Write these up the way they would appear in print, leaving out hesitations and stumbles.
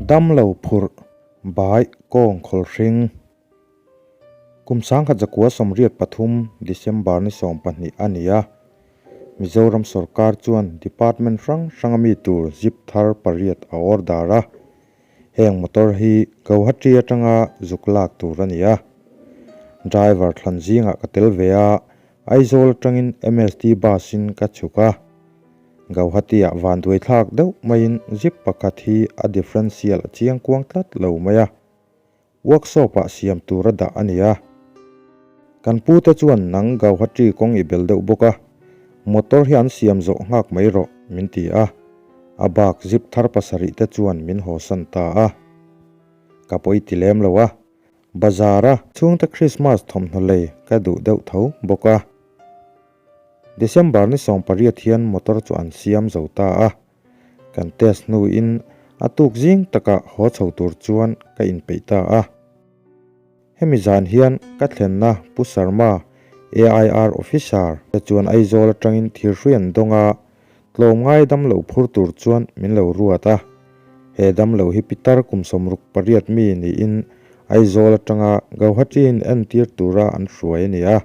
Damlo phurh bai kawng khawlhring. Kum 1983 December ni 12 a ni a, Mizoram sorkar chuan department hrang hranga mi tur zip thar pariat a order a. Heng motor hi Guwahati atanga zuk lak tur a ni a. Driver thlan zingah ka tel ve a, Aizawl atangin MST bus in ka chhuk a. Guwahati ah vanduai thlak deuh maiin zip pakhat hi a differential a chiang kuang tlat lo mai a. Workshop ah siam tur a dah a ni a. Kan pu te chuan nang Guwahati kawng i bel deuh bawk a, motor hi an siam zawh nghak mai rawh min ti a. A bak zip thar pasarih te chuan min hawsan ta a. Ka pawi ti lem lo a, bazar a chhungte Christmas thawmhnaw lei ka duh deuh tho bawk a. December ni 18 hian motor chu an siam zo ta a, kan test hnuin a tuk zing takah haw chho tur chuan ka inpeih ta a. Hemi zan hian ka thlenna Pu Sharma, AIR Officer, te chuan Aizawl atangin thirhrui an dawng a, tlawmngai damlo phur tur chuan min lo ruat a. He damlo hi pitar kum 68 mi niin Aizawl atanga Gauhati in entir tura an hruai a ni a.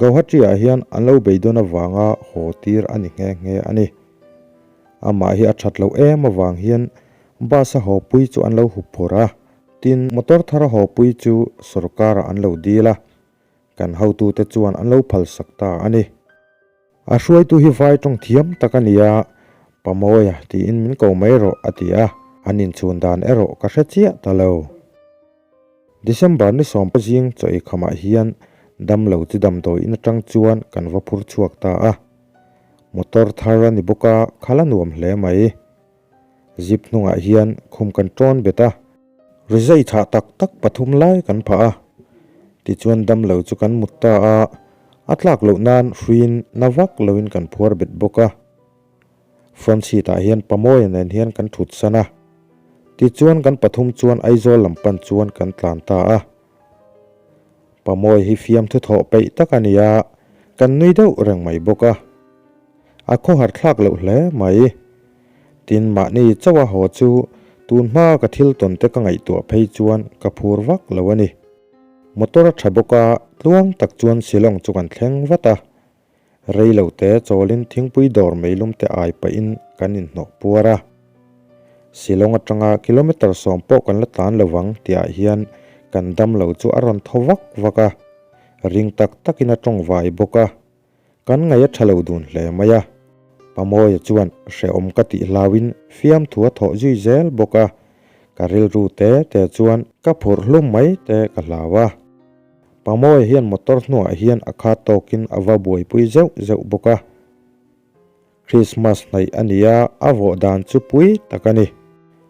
Gauhati ah hian an lo beidawn avanga haw tir a ni nghe nghe a ni. Amah hi a that loh em avang hian bus a haw pui chu an lo hup phur a. Tin, motor thar a haw pui chu sorkar ah an lo dil a, kan hotute chuan an lo phal sak ta a ni. A hruaitu hi vai tawng thiam tak a ni a, Pamawia tiin min ko mai rawh a ti a, an inchhun dan erawh ka hre chiah ta lo. December ni sawm zing chaw ei khamah hian damlo chu damdawi in atang chuan kan va phur chhuak ta a. Motor thar a ni bawk a, khal a nuam hle mai. Zip hnungah hian khum kan tawn bet a, rizai thah tak tak pathum lai kan phah a. Tichuan damlo chu kan mut ta a, a tlak loh nan hruiin na vak loin kan phuar bet bawk a. Front seat ah hian Pamawia nen hian kan thut san a. Tichuan kan pathum chuan Aizawl lam pan chuan kan tlan ta a. Pamawia hi fiamthu thawh peih tak a ni a, kan nui deuh reng mai bawk a. A khawhar thlak loh hle mai. Tin, mahni chauh a haw chu tun hma ka thil tawn te ka ngaihtuah phei chuan ka phur vak lo a ni. Motor a tha bawk a, tluang tak chuan Shillong chu kan thleng vat a. Rei lo te chawlin thingpui dawr meilum te ai pahin kan inhnawh puar a. Shillong atanga kilometre 10 pawh kan la tlan lo vang tihah hian kan damlo chu a rawn thaw vak vak a, ring tak takin a tawng vai bawk a. Kan ngaih a tha lo dun hle mai a. Pamawia chuan hrehawm ka tih hlauin fiamthu a thawh zui zel bawk a, ka rilru te te chuan ka phurh hlum mai te ka hlau a. Pamawia hian motor hnuah hian a khat tawkin a va buaipui zeuh zeuh bawk a. Christmas hnaih a ni a, a vawh dan chu pui tak a ni.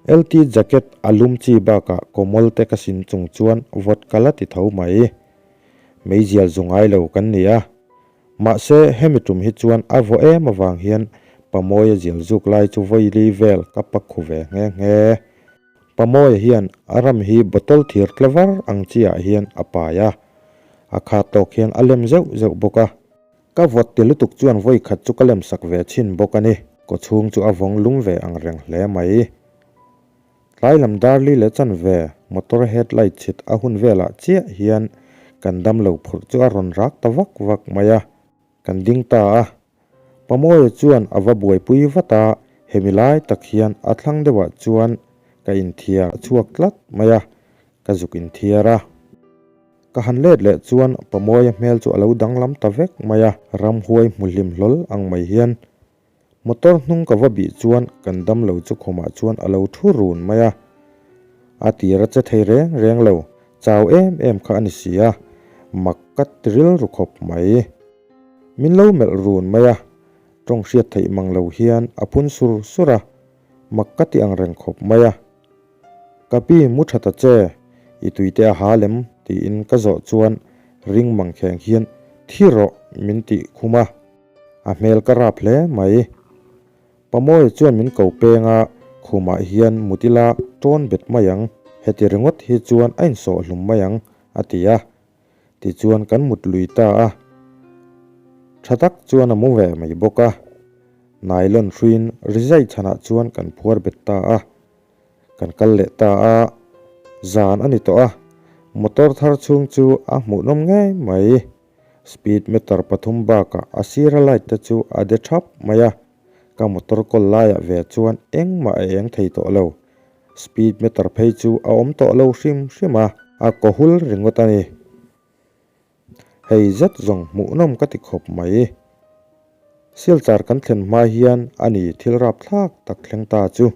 LT jacket a lum chi bakah kawmawl te ka sin chung chuan vawt ka la ti tho mai. Meizial zu ngai lo kan ni a. Mahse, hemi tum hi chuan a vaw em avang hian Pamawia zial zuk lai chu vawi li vel ka pak khu ve nghe nghe. Pamawia hian a ram hi bottle thir tla var ang chi ah hian a pai a, a khat tawk hian a lem zeuh zeuh bawk a. Ka vawt ti lutuk chuan vawi khat chu ka lem sak ve chhin bawk a ni. Kawchhung chu a vawng lum ve ang reng hle mai. Tlai lam dar li leh chanve motor headlight chhit a hun velah chiah hian kan damlo phurh chu a rawn rak ta vak vak mai a, kan ding ta a. Pamawia chuan a va buaipui vat a, hemi lai tak hian a thlang deuhah chuan ka inthiar a chhuak tlat mai a, ka zuk inthiar a. Ka han let leh chuan Pamawia hmel chu a lo danglam ta vek mai a, ramhuai hmu hlim hlawl ang mai hian Motor hnung ka va bih chuan kan damlo chu khumah chuan a lo thu run mai a. A tir a che thei reng reng lo, chau em em kha a ni si a, mak ka ti rilru khawp mai. Min lo melh run mai a, tawng hriat theih mang lo hian a phun sur sur a, mak ka ti ang reng khawp mai a. Ka pi mu tha ta che, i tuite a ha lem tiin ka zawh chuan ring mang kheng hian thi rawh min tih khum a. A hmel ka rap hle mai. Pamawia chuan min ko peng a, khumah hian mut ila tawn bet mai ang, heti ringawt hi chuan a insawh hlum mai ang, a ti a. Tichuan kan mut lui ta a. Tha tak chuan a mu ve mai bawk a. Nylon hruiin rizai chhanah chuan kan phuar bet ta a. Kan kal leh ta a, zan a ni tawh a, motor thar chhung chu a hmuhnawm ngei mai. Speed meter pathum bakah a sira light te chu a de thap mai a, ka motor kawl laiah ve chuan engmah a eng thei tawh lo. Speed meter phei chu a awm tawh lo hrim hrim a, a kaw hul ringawt a ni. Hei zet zawng hmuhnawm ka ti khawp mai. Silchar kan thlen hma hian a ni thil rapthlak tak thleng ta chu.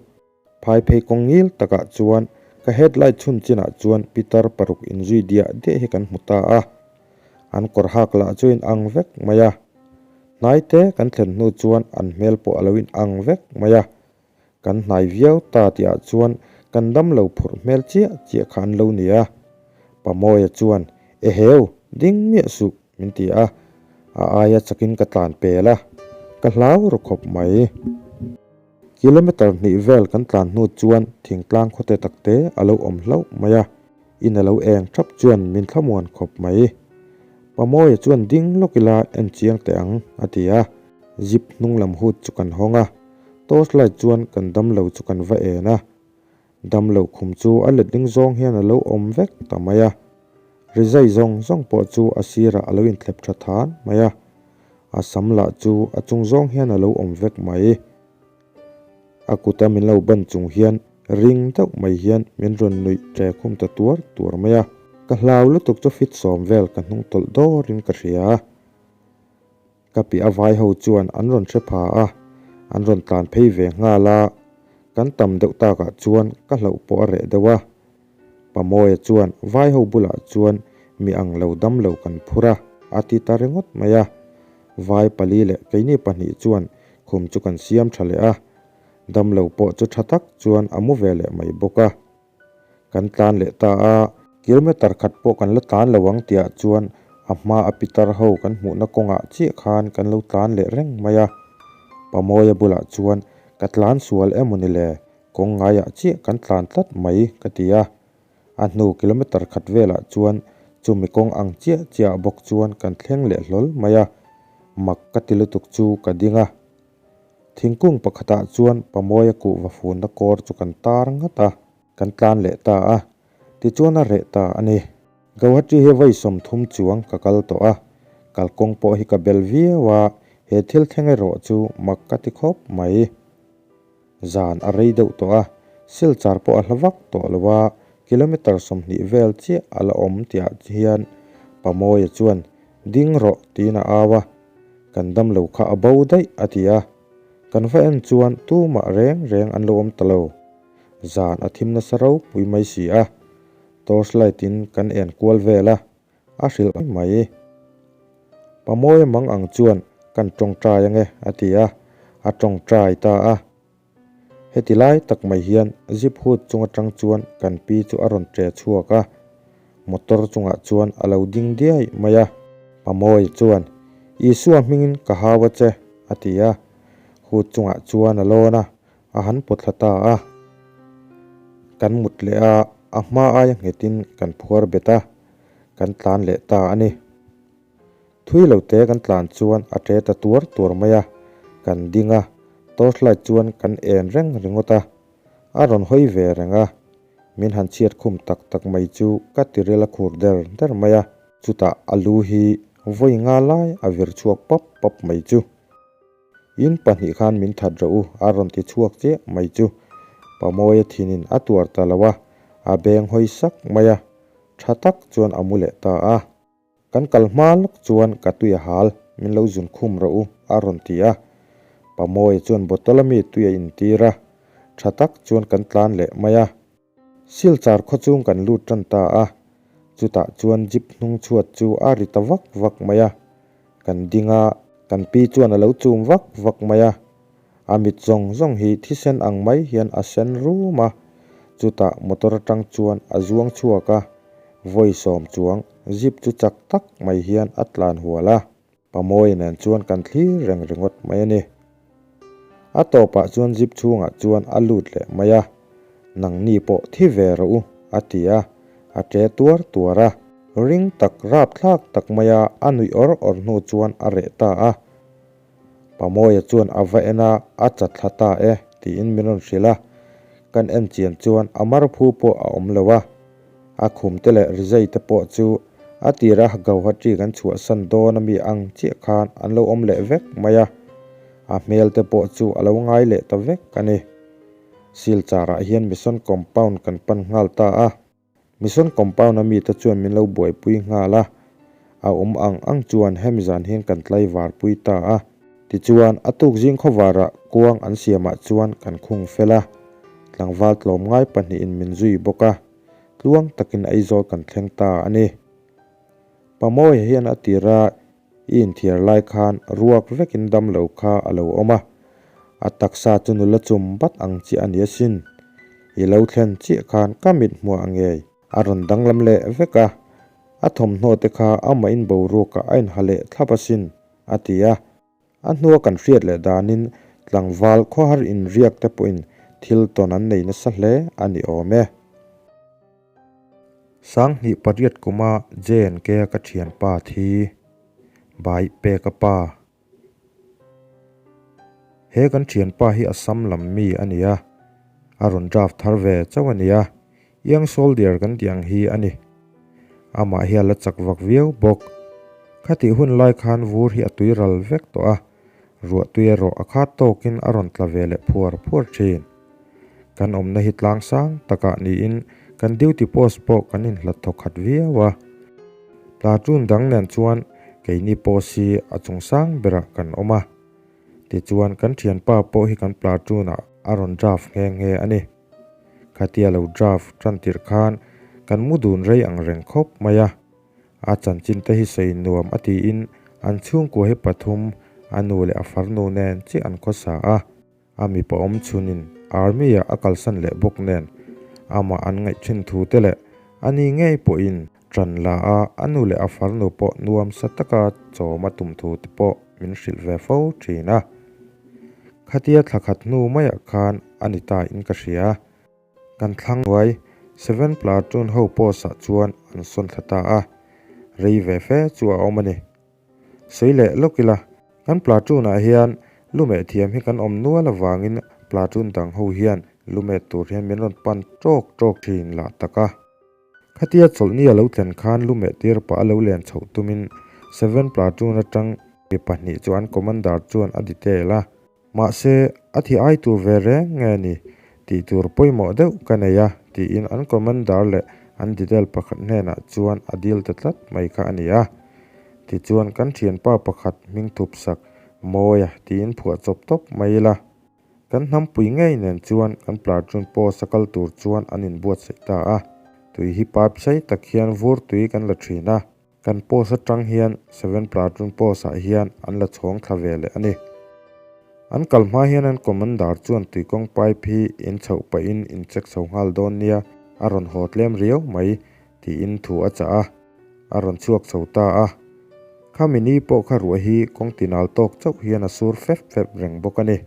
Phai phei kawng ngil takah chuan ka headlight chhun chinah chuan pitar paruk inzui diah diah hi kan hmu ta a. An kawr hak lah chu in ang vek mai a. Hnai te kan thlen hnu chuan an hmel pawh a lo in ang vek mai a. Kan hnai viau ta tihah chuan kan dam lo phurh hmel chiah chiah kha an lo ni a. Pamawia chuan, Eheu, ding miah suh, min ti a. A aia chakin ka tlan pel a, ka hlau ru khawp mai. Kilometer hnih vel kan tlan hnu chuan thingtlang khawte takte a lo awm hlauh mai a, in a lo eng thap chuan min thlamuan khawp mai. Pamawia chuan ding lawk ila en chiang teh ang, a ti a. Zip hnung lam hut chu kan hawng a, torch light chuan kan damlo chu kan va en a. Damlo khum chu a letling zawng hian a lo awm vek ta mai a. Rizai zawng zawng pawh chu a sirah a lo inthlep tha than mai a. A sam lah chu a chung zawng hian a lo awm vek mai. A kuta min lo ban chung hian ring deuh mai hian min rawn nuih ṭe khum ta tuar tuar mai a. Ka hlau lutuk chu fit sawm vel ka hnung tawlh dawrin ka hria. Ka piah a vai ho chuan an rawn hre pha a, an rawn tlan phei ve nghal a, kan tam deuh takah chuan ka hlauh pawh a reh deuh a. Pamawia chuan vai ho bulah chuan mi ang lo dam lo kan phur a, a ti ta ringawt mai a. Vai pali leh keini pahnih chuan khum chu kan siam tha leh a, dam lo pawh chu tha tak chuan a mu ve leh mai bawk a. Kan tlan leh ta a, kilometer khat pawh kan la tlan lo ang tihah chuan a hma a pitar ho kan hmuhna kawngah chiah khan kan lo tlan leh reng mai a. Pamawia bulah chuan ka tlan sual emaw ni le, kawng ngaiah chiah kan tlan tlat mai ka ti a. A hnu kilometer khat velah chuan chumi kawng ang chiah chiah ah bawk chuan kan thleng leh hlawl mai a, mak ka ti lutuk chu ka ding a. Thingkung pakhatah chuan Pamawia kuhva funna kawr chu kan tar ngat a, kan tlan leh ta a, tichuan a reh ta a ni. Gauhati hi vawi 30 chuang ka kal tawh a, kalkawng pawh hi ka bel viau a, he thil thleng erawh chu mak ka ti khawp mai. Zan a rei deuh tawh a, Silchar pawh a hla vak tawh lo a, kilometer 20 vel chiah a la awm tihah hian Pamawia chuan ding rawh tiin a au a, Kan dam lo kha a bo daih a ti a, kan va en chuan tumah reng reng an lo awm ta lo. Zan a thim nasa ropui mai si a, torch light in kan en kual vel a, a hrilh mai. Pamawia mang ang chuan kan tawngtai ange a ti a, a tawngtai ta a. Heti lai tak mai hian zip hood chung atang chuan kan pi chu a rawn ṭe chhuak a, motor chungah chuan a lo ding diai mai a. Pamawia chuan, Isua hmingin ka hau a che, a ti a. Hood chungah chuan a lawn a, a han pawt thla ta a. Kan mut leh a, a hma aia nghetin kan phuar bet a, kan tlan leh ta a ni. Thui lo te kan tlan chuan a ṭe ta tuar tuar mai a, kan ding a, torchlight chuan kan en reng ringawt a, a rawn hawi ve reng a, min han chhiat khum tak tak mai chu ka tiril a khur der der mai a, chutah a lu hi vawi nga lai a vir chhuak pap pap mai chu. In pahnih khan min that rawh u a rawn ti chhuak chiah mai chu Pamawia thinin a tuar ta lo a, a beng hawi sak mai a, tha tak chuan a mu leh ta a. Kan kal hma lawk chuan ka tui a hal, min lo zun khum rawh u, a rawn ti a. Pamawia chuan bottle a mi tui a intir a, tha tak chuan kan tlan leh mai a. Silchar khaw chung kan lut tan ta a, chutah chuan jeep hnung chhuat chu a ri ta vak vak mai a. Kan ding a, kan pi chuan a lo chum vak vak mai a. A mit zawng zawng hi thisen ang mai hian a sen rum a, chutah motor atang chuan a zuang chhuak a, vawi sawm chuang jeep chu chak tak mai hian a tlan hual a. Pamawia nen chuan kan thlir reng ringawt mai a ni. A tawpah chuan jeep chhungah chuan a lut leh mai a, Nangni pawh thi ve rawh u, a ti a, a ṭe tuar tuar a. Ring tak rapthlak tak maia a nuih awr awr hnu chuan a reh ta a. Pamawia chuan a va en a, a chat thla ta e, tiin min rawn hrilh a. Kan en chian chuan a marphu pawh a awm lo a, a khum te leh rizai te pawh chu a tira Gauhati kan chhuahsan dawn ami ang chiah khan an lo awm leh vek mai a, a hmel te pawh chu a lo ngai leh ta vek a ni. Silchar ah hian Mission Compound kan pan nghal ta a. Mission Compound a mite chuan min lo buaipui nghal a, a awm ang ang chuan hemi zan hian kan tlaivar pui ta a. Tichuan, a tuk zing khawvarah kuang an siamah chuan kan khung fel a, tlangval tlawmngai pahnihin min zui bawk a, tluang takin Aizawl kan thleng ta a ni. Pamawia hian a tira I inthiar lai khan ruak vekin dam lo kha a lo awm a, a taksa chu nula chum bat ang chiah a ni asin. I lo thlen chiah khan ka mit hmuah ngei. A rawn danglam leh vek a, a thawmhnaw te kha amahin boruakah a inha leh thlap asin, a ti a. A hnua kan hriat leh danin tlangval khawhar inriak te pawhin thil tawn an nei nasa hle a ni awm e. Sanghnih pariat kuma JNK a ka thianpa thi bai pek a pa. He kan thianpa hi Assam lam mi a ni a, a rawn draft thar ve chauh a ni a, Young soldier kan tih ang hi a ni. Amah hi a la chak vak viau bawk. Khatih hun lai khan vur hi a tui ral vek tawh a, ruah tui erawh a khat tawkin a rawn tla ve leh phuar phuar thin. Kan awmna hi tlang sang takah niin kan duty post pawh kan inhlat thawk khat viau a. Platoon dang nen chuan keini post hi a chung sang berah kan awm a. Tichuan kan thianpa pawh hi kan platoon ah a rawn draft nghe nghe a ni. Khatia lo draft tan tirh khan kan mu dun rei ang reng khawp mai a. A chanchin te hi sawi nuam a tiin an chhungkua hi pathum a nu leh a farnu nen chiah an khawsa a. A mipa awm chhunin Army-ah a kalsan leh bawk nen, amah an ngaih thin thu te leh a ni ngei pawhin ṭan la a, a nu leh a farnu pawh nuamsa taka chawm a tum thu te pawh min hrilh ve fo ṭhin a. Khatia thla khat hnu maiah khan a ni ta in ka hria. Kan thlang hnuai Seven Platoon ho post-ah chuan an sawn thla ta a, rei ve fe chu a awm a ni. Sawi leh lawk ila, kan platoon-ah hian lumeh thiam hi kan awm nual avangin platoon dang ho hian lumet tur hian min rawn pan tawk tawk thin lah tak a. Khatia chawlhni a lo thlen khan lumeh tir pah a lo len chhoh tumin Seven Platoon atang mi pahnih chu an commander chuan a detail a. Mahse, a thi ai tur ve reng nge ni? Tih tur pawimawh deuh ka nei a, tiin an commander leh an detail pakhat hnenah chuan a dil ta tlat mai kha a ni a. Tichuan kan thianpa pakhat hming thup sak Mawia tiin phuah chawp tawp mai ila. Kan hnampui ngei nen chuan kan platoon post a kal tur chuan an inbuatsaih ta a. Tui hi pipe sei tak hian vur tui kan la thin a. Kan post atang hian Seven Platoon post ah hian an la chhawng thla ve leh a ni. An kal hma hian an commander chuan tuikawng pipe hi in chhoh pahin in check chho nghal dawn nia, a rawn haw tlem riau mai tiin thu a chah a, a rawn chhuak chho ta a. Khami ni pawh kha ruah hi kawng tinal tawk chauh hian a sur fep fep reng bawk a ni.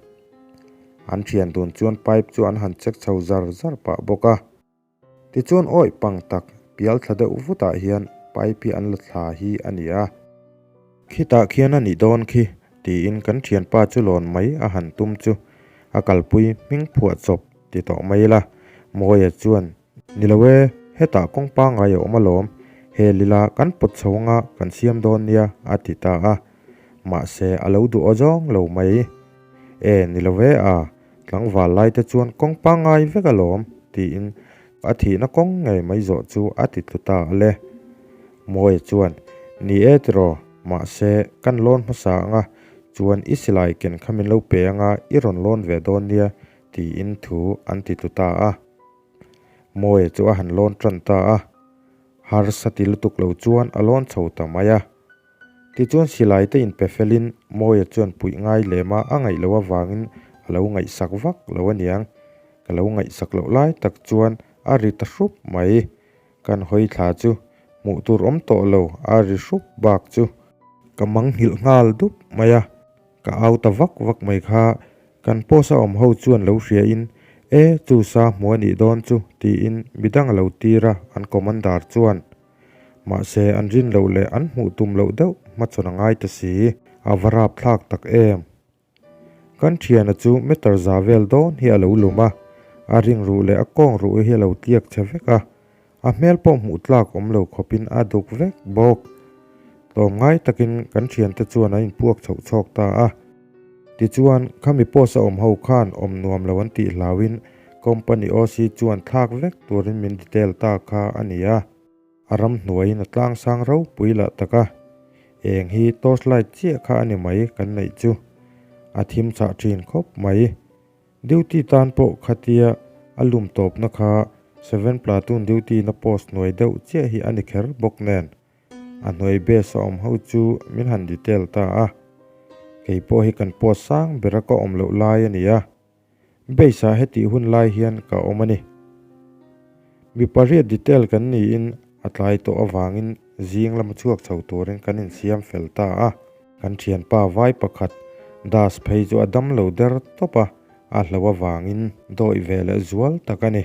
An thian dun chuan pipe chu an han check chho zar zar pah bawk a. Tichuan awih pang tak pial thla deuh vutah hian pipe hi an la thla hi a ni a. Khitah khian a nih dawn khi tiin kan thianpa chu lawn mai a han tum chu a kalpui hming phuah chawp ti tawh mai ila. Mawia chuan, Ni lo e, hetah kawng pangngai a awm alawm, he lila kan pawt chho anga kan siam dawn nia a ti ta a. Mahse a lo duh aw zawng lo mai. E, ni lo e a, Tlangval lai te chuan kawng pangngai vek alawm tiin a thihna kawng ngei mai zawh chu a ti tlu ta a le. Mawia chuan, Ni e tiraw, mahse kan lawn hmasa anga chuan i silai ken kha min lo pe anga i rawn lawn ve dawn nia tiin thu an ti tlu ta a. Mawia chu a han lawn tan ta a, harsa ti lutuk lo chuan a lawn chho ta mai a. Tichuan silai te inpe felin Mawia chuan puih ngai lem a a ngaih loh avangin a lo ngaihsak vak lo aniang. Ka lo ngaihsak loh lai tak chuan a ri ta hrup mai. Kan hawi thla chu hmuh tur awm tawh lo a ri hrup bak chu. Ka manghilh nghal dup mai a, ka au ta vak vak mai kha. Kan post a awm ho chuan lo hria in, E chu sa hmu a nih dawn chu tiin midang a lo tir a an commander chuan. Mahse, an rin loh leh an hmuh tum loh deuh hmachhawn a ngai ta si. A va rap thlak tak em? Kan thiana chu meter za vel dawn hi a lo lum a. A ring ruh leh a kawng ruh hi a lo tliak chhe vek a, a hmel pawh hmuh tlak awm lo khawpin a duk vek bawk. Tlawmngai takin kan thiante chuan an inpuak chhoh chhawk ta a. Tichuan, khami post a awm ho khan awm nuam lo an tih hlauin company OC chuan thlak vek turin min detail ta kha a ni a. A ramhnuaiin a tlangsang ropui lah tak a, eng hi torch light chiah kha a ni mai kan neih chu. A thim chhah thin khawp mai. Duty tan pawh khatia a lum tawpna kha Seven Platoon duty na post hnuai deuh chiah hi a ni kher bawk nen. A hnuai base a awm ho chu min han detail ta a. Kei pawh hi kan post sang bera ka awm loh lai a ni a. Base ah hetih hun lai hian ka awm a ni. Mi pariat detail kan niin a tlai tawh avangin zing lama chhuak chho turin kan insiam fel ta a. Kan thianpa vai pakhat Das phei chu a dam lo der tawp a, a hlo avangin dawih ve leh zual tak a ni.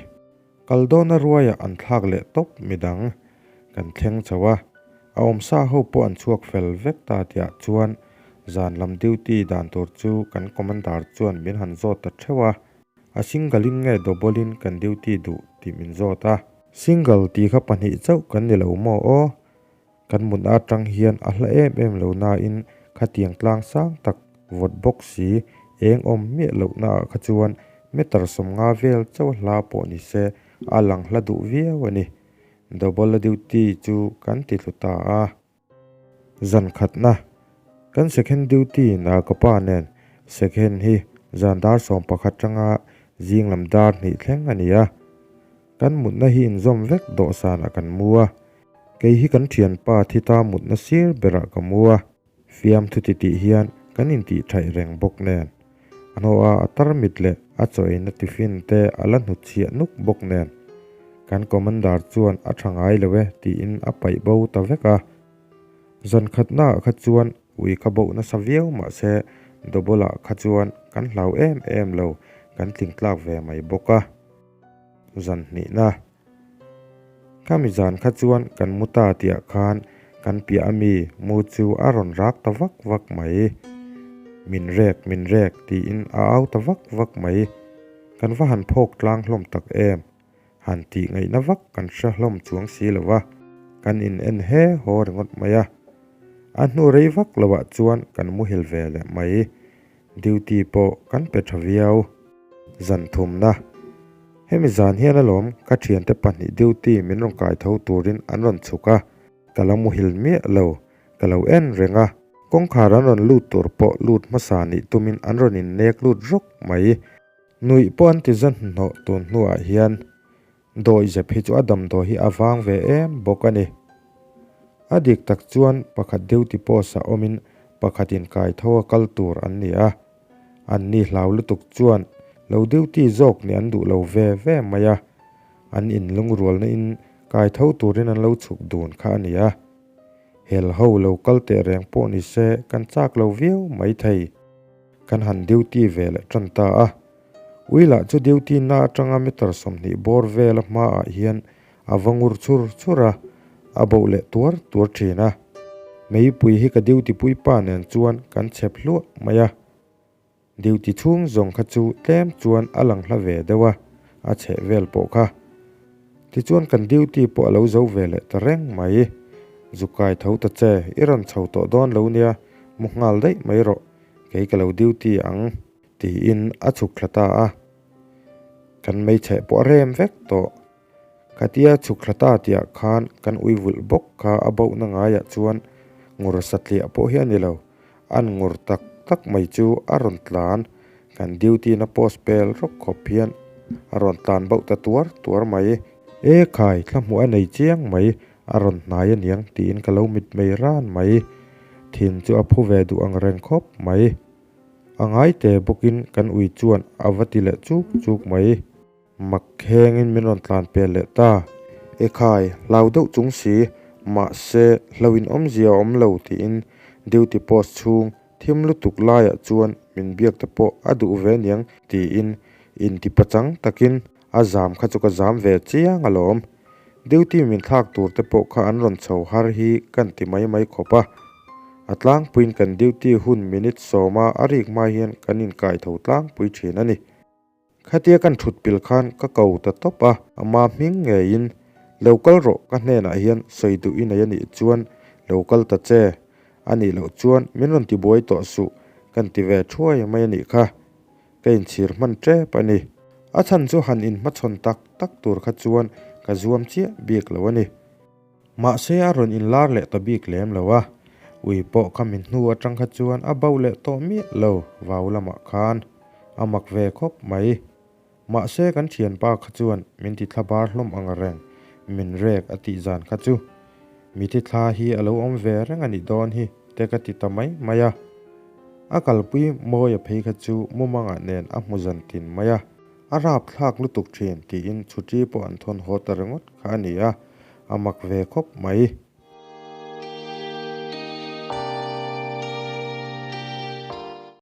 Kal dawna ruaiah an thlak leh tawp midang kan thleng chho a, a awmsa ho pawh an chhuak fel vek ta tihah chuan zan lam duty dan tur chu kan commander chuan min han zawt ta theuh a, a single in nge double in kan duty duh tih min zawt a. Single tih kha pahnih chauh kan ni lo maw aw? Kan mutna atang hian a hla em em lo nain khatiang tlang sang tak vawt bawk si eng awm miah lohna ah kha chuan meter 50 vel chauh hla pawh ni se a lang hla duh viau a ni. Double a duty chu kan ti thlu ta a. Zan khatna kan second duty na ka pa nen second hi zan dar 11 tanga zing lam dar hnih thleng a ni a. Kan mutna hi inzawm vek dawhsanah kan mu a. Kei hi kan thianpa thi ta mutna sir berah ka mu a, fiamthu ti tih hian kan intih thaih reng bawk nen. A hnawha a tarmit leh a chaw eina tiffin te a la hnutchhiah nuk bawk nen. Kan commander chuan a tha ngai lo e tiin a paih bo ta vek a. Zan khatnaah kha chuan ui kha boh nasa viau mahse double ah kha chuan kan hlau em em lo, kan tling tlak ve mai bawk a. Zan hnihna. Khami zan kha chuan kan mu ta tihah khan kan piah ami mu chu a rawn rak ta vak vak mai. Min rek, min rek tiin a au ta vak vak mai. Kan va han phawk tlang hlawm tak em? Han tih ngaihna vak kan hre hlawm chuang si lo va, kan in en he haw ringawt mai a. A hnu rei vak loah chuan kan muhil ve leh mai. Duty pawh kan pe tha viau. Zan thumna. Hemi zan hian alawm ka thiante pahnih duty min rawn kai tho turin an rawn chhuk a, ka la muhil miah lo, ka lo en reng a. Kawngkhar an rawn lut tur pawh lut hmasa nih tumin an rawn innek lut rawk mai. Nuih pawh an ti za hnuhnawh tun hnuah hian Dawihzep hi chu a damdawi hi a vang ve em bawk a ni. A dik tak chuan pakhat duty post ah awmin pakhat in kai tho a kal tur an ni a. An ni hlau lutuk chuan lo duty zawk nih an duh lo ve ve mai a. An in lungrualna in kai tho turin an lo chhuk dun kha a ni a. Hel ho lo kal teh reng pawh ni se kan chak lo viau mai thei. Kan han duty ve leh tan ta a. Ui lah chu duty na atanga meter 20 bawr vela hmaah hian a va ngur chur chur a, a boh leh tuar tuar thin a. Meipui hi ka duty puipa nen chuan kan chhep hluah mai a. Duty chhung zawng kha chu tlem chuan a lang hla ve deuh a, a chheh vel pawh kha. Tichuan kan duty pawh a lo zo ve leh ta reng mai. Zu kai tho ta che, i rawn chho tawh dawn lo nia, mu nghal daih mai rawh, kei ka lo duty ang. Tiin a chhuk thla ta a. Kan hmeichhe pawh a rem vek tawh. Khatia chhuk thla ta tihah khan kan ui vulh bawk kha a bohna ngaiah chuan ngur satliah pawh hi a ni lo. An ngur tak tak mai chu a rawn tlan. Kan duty na post pel rawk khawp hian a rawn tlan boh ta tuar tuar mai. E khai, thla hmuh a nei chiang mai, a rawn hnai aniang tiin ka lo mitmei ran mai. Thin chu a phu ve duh ang reng khawp mai. A ngai te bawkin kan ui chuan a va ti leh chuk chuk mai. Mak khengin min rawn tlan pel leh ta. Ekhai, hlau deuh chung si, mahse hlo in awmzia a awm lo tiin duty post chhung thim lutuk laiah chuan min biak te pawh a duh ve niang tiin inti pachang takin a zam kha chu ka zam ve chiang alawm. Duty min thlak tur te pawh kha an rawn chho har hi kan ti mai mai khawp a. A tlangpuiin kan duty hun minute 10 a a rik hma hian kan inkai tho tlangpui thin a ni. Khatia kan thut pil khan ka ko ta tawp a, ama hming ngeiin, Lo kal rawh ka hnenah hian sawi duh i nei a nih chuan lo kal ta che, a nih loh chuan min rawn tibuai tawh suh kan ti ve thuai mai a nih kha. Ka inchhir hman tep a ni. A chhan chu han inhmachhawn tak tak tur kha chuan ka zuam chiah bik lo a ni. Mahse a rawn inlar leh ta bik lem lo a, ui pawh kha min hnu atang kha chuan a bo leh tawh miah lo vau lamah khan a mak ve khawp mai. Mahse kan thianpa kha chuan min ti thla bar hlawm ang reng, min rek a tih zan kha chu. Mi thi thla hi a lo awm ve reng a nih dawn hi te ka ti ta mai mai a. A kalpui Mawia phei kha chu mumangah nen a hmu zan tin mai a. A rap thlak lutuk thin tiin chhuṭi pawh an thawn haw ta ringawt kha a ni a, a mak ve khawp mai.